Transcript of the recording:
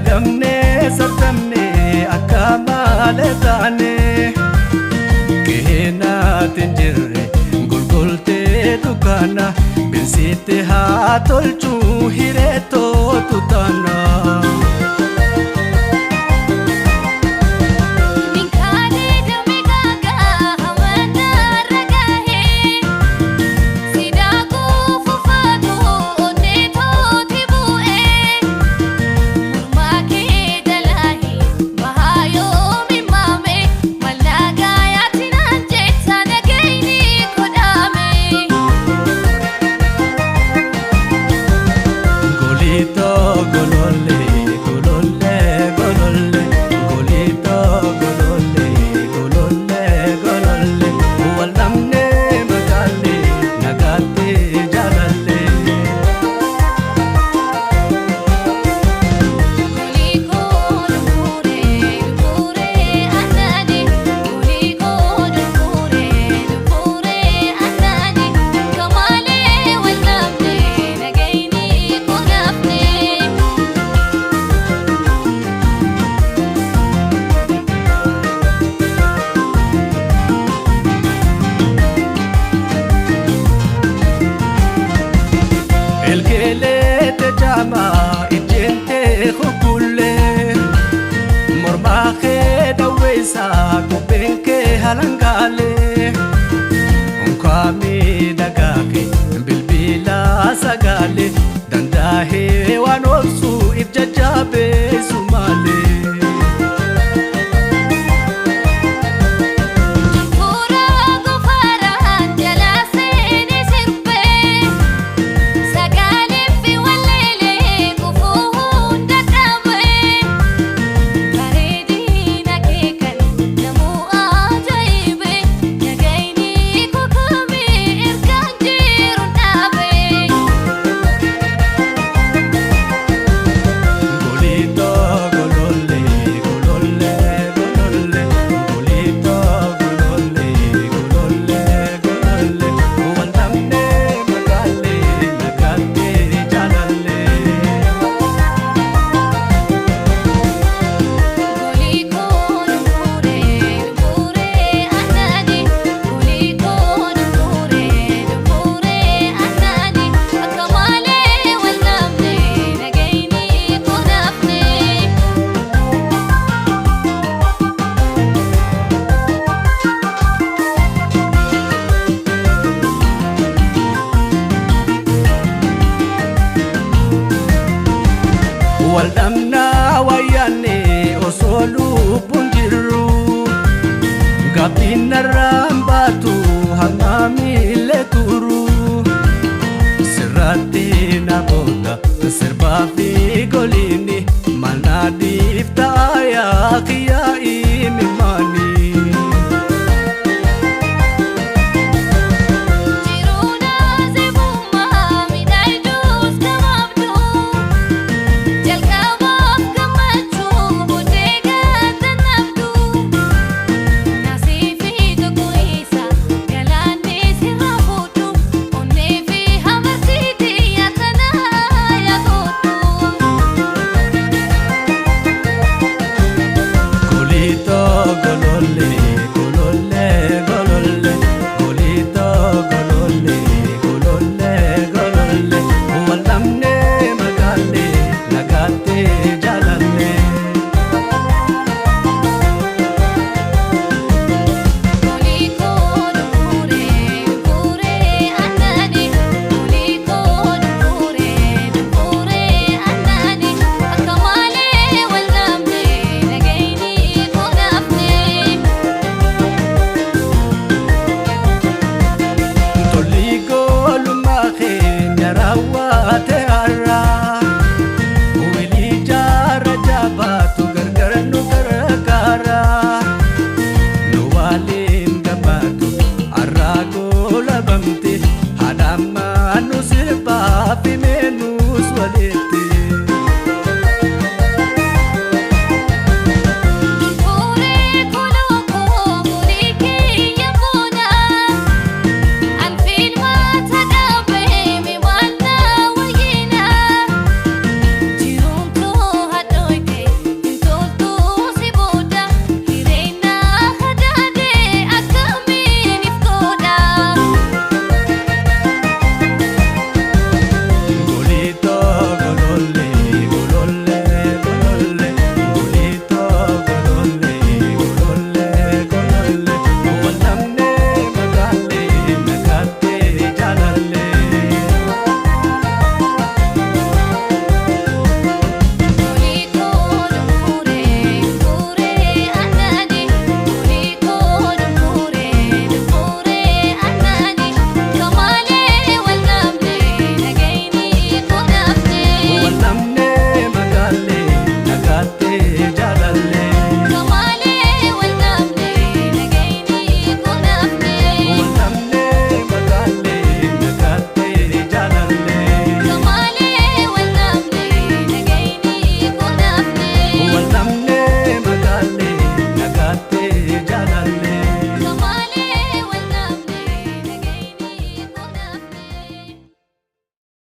Gagamnee sartamnee akka malee taane Keenaatti hin jirre golgoltee dukkaana Binsitti haa tolchuu hireetootu taana. Golollee golollee golollee golitoo golollee golollee golollee wal dhabnee makaallee nagaatti jaalallee. Elkeelee jaamaa ijjeentee hukkullee mormaa kee dawweessaa kopheen kee halangaalee unkaamii dhagaa kee bilbila sagaalee dandaahee waan obsuu if jajjabeessu malee. Waldhabnaa wayyaanne osoo lubbuun jirru gaabbiin narraan baatu hamma miillee turu sirraatti na booda sirbaa fi goliini maal na dhiiftaa yaa kiyyaa imimaanii. Haadha ammaa nu sirbaa fi meenus walitti.